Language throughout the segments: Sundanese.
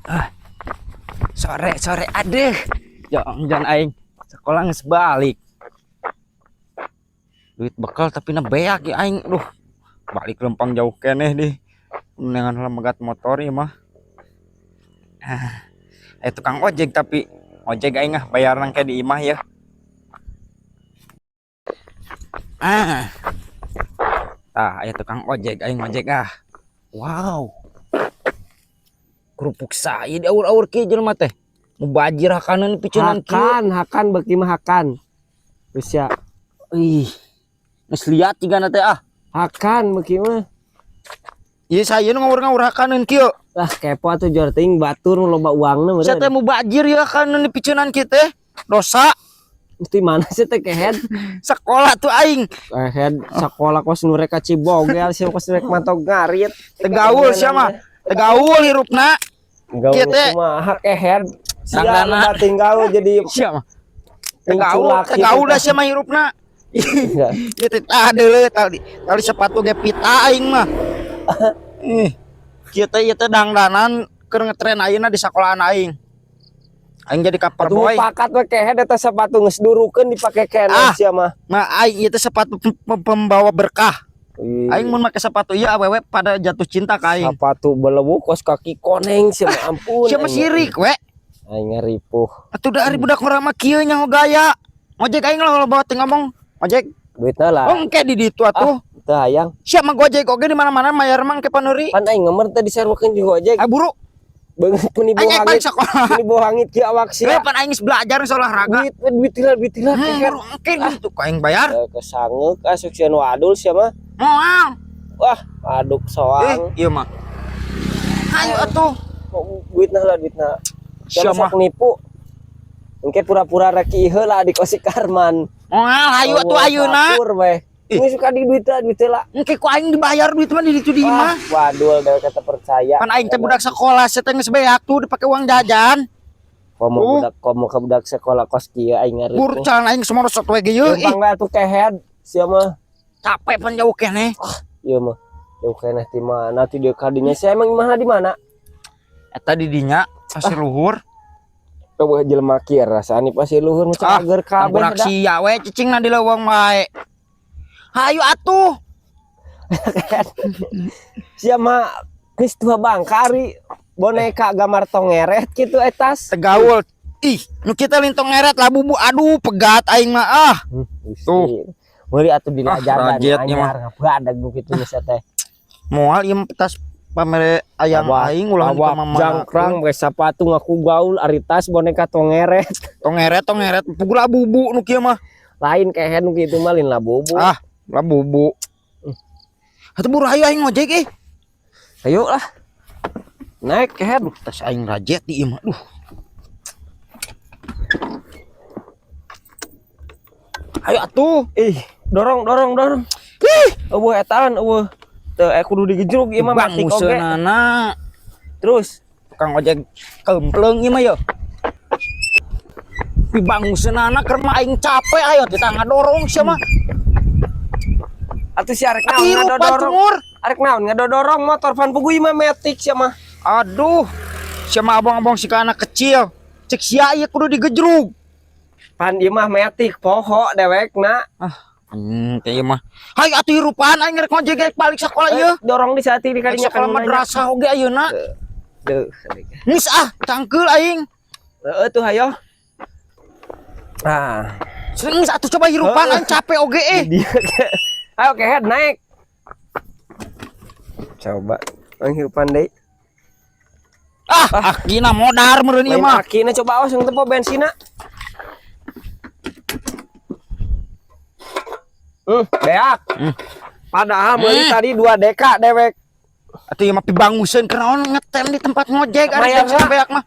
Ah. Sore sore aduh. Jangan aing sekolah geus balik. Duit bekal tapi na beak ya aing. Duh. Balik lempang jauh keneh deh. Dengan heula megat motor ieu mah. Ah. Tukang ojek tapi ojek aing ah bayar nang di imah ya. Ah. Tah, aya tukang ojek aing ojek ah. Wow. Kerupuk saya di aur-aur kieu jelema teh. Mubajir hakaneun picenan kieu. Hakan, hakan beuki mah hakan. Geus ya. Ih. Geus liat cigana teh ah. Hakan beuki mah. Ieu saya nu ngawur-ngawur hakaneun kieu. Lah kepo atuh jor teuing batur nu loba uangna Saya teh meureun. mubajir ya hakaneun di picenan kieu teh. Dosa Mesti mana sih teh kehed? Sekolah tuh aing. Kehed sekolah kos nu rek ka Cibogel sia kos rek mantog ngarit. Tegaul sia mah. Tegaul hirupna. Gaul Kieu teh. kumaha kehed. Sia Danggana. loba tinggal jadi Sia mah. Tegaul, Menculak gitu, tegaul dah tah. sia mah hirupna. Enggak. Ieu teh tah deuleu tali tali sepatu ge pita aing mah. Ih. Kieu teh ieu teh dangdanan keur ngetren ayeuna di sekolahan aing. Aing jadi cover Atuh boy. pakat we kehed eta sepatu geus durukeun dipake keneh Ah. sia mah. Nah, aing ieu teh sepatu pembawa berkah. Ih. Aing mun make sepatu ieu awewe pada jatuh cinta ka aing. Sepatu belewuk kos kaki koneng sia mah ampun. Sia mah sirik we. Aing ngaripuh. Atuh da ari budak urang mah kieu nyaho gaya. Ngojek aing lah loba teh ngomong. Ngojek. Duitna lah. Oh engke di ditu atuh. Teu hayang. Sia mah gojek oge di mana-mana mayar mah engke paneuri. Pan aing ngemer teh diserukeun jeung gojek. Ah buru. Beungeut meni Aing bau balik hangit. sekolah. Meni bau hangit kieu awak sia. Pan aing geus belajar geus olahraga. Duit duit heula duit heula kehed. Buru engke gitu ku aing bayar. Eh, kesangeuk ah sok sieun wadul sia mah. Moal. Wah, aduk soang. Ieu mah. Hayu atuh. Duitna heula duitna. Sia Sia mah. mah sok nipu. Engke pura-pura rek heula di kosi Karman. Moal hayu atuh ayeuna. Kapur we. Ih. Ini suka di duit duit lah. Engke ku aing dibayar duit mah di ditu di imah. Wadul dewek kata percaya. Pan aing teh budak sekolah sia teh geus beak tuh dipake uang jajan. Komo budak komo ke budak sekolah kos kieu aing ngaripuh. Buru calon aing semua rosot we ge yeuh. Ih, Lempang we atuh kehed sia mah. capek pan jauh keneh. Ieu mah. Jauh keneh ti mana ti dieu ka dinya sia emang imahna di mana? Eta di dinya pasir luhur. Eueuh jelema kieu rasaan pasir luhur mah Ah, cager kabeh budak da. sia we cicingna di leuweung wae. Hayu atuh. Sia mah geus tua bangkari boneka gambar tongeret kitu etas. Tegaul. Ih, nu kita lintong ngeret lah bubu aduh pegat aing mah ah. Tuh. Meuli atuh dina Ah, ajaran rajet ieu mah. anyar ngabadag nu kitu geus teh. Moal ieu tas pamere ayang aing ulah awak ka mama. jangkrang pakai sepatu ngaku gaul ari tas boneka tongeret. Tongeret tongeret pugul bubu nu kieu mah. Lain kehed nu kitu mah lain labubu. Ah, labubu. Atuh buru hayu aing ngojek eh. Ayo lah. Naik kehed. Aduh, tas aing rajet di ieu mah. Duh. Ayo atuh. Ih, dorong dorong dorong. Ih, Eueuh etaan eueuh. Teu kudu digejrug ieu mah bang matik oge. museunana. Terus Tukang ojek kempleung ieu mah ye. Pi bang museunana keur mah aing capek ayo kita ngadorong sia mah. Atuh si arek naon Hirupan ngadodorong. cungur. Arek naon ngadodorong motor pan puguh mah metik sia mah. Aduh, sia mah abang-abang si anak kecil. Cek sia ieu kudu digejrug. Pan ieu mah metik poho dewekna. Ah, teh ieu mah. Hayu atuh hirupan aing rek ngojek rek balik sekolah ieu. Dorong di saat ini Rek kadinya sekolah madrasah oge ayeuna. Duh. Geus ah, cangkeul aing. Heeh tuh hayo. Ah, Geus atuh coba hirupan aing capek oge eh. dia. Ayo kehed naik. Coba penghirupan deui. Ah, akina modar meureun ieu Lain mah. akina coba awas yang tempo bensinna. Beak. Padahal meuli tadi 2 deka dewek. Atuh ieu mah pibanguseun keur naon ngetem di tempat ngojek ari Mayar bensin lah. beak mah.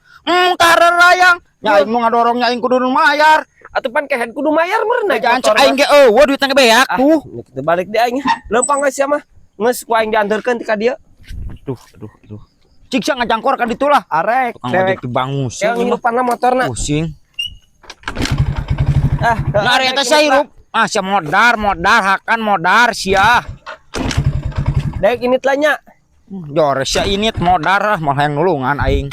Tarerayang. Nya aing nu ngadorong nya aing kudu nu mayar. Atuh pan kehed kudu mayar meureun naik Jangan motor cek aing ge eueuh duitna ge beak tuh. mah. Kita balik di aing. Lempang geus sia mah. Geus ku aing dianterkeun ti ka dieu. Duh, aduh, aduh. Cik sia ngajangkor ka ditu lah. Arek Tukang dewek. ojek pibanguseun Yang ieu mah. hirupanna motorna. Pusing. Ah, Nah, ari eta sia hirup. Ah, sia modar, modar, hakan modar sia. Dek ini telanya. Jores sia init modar ah, malah yang nulungan aing.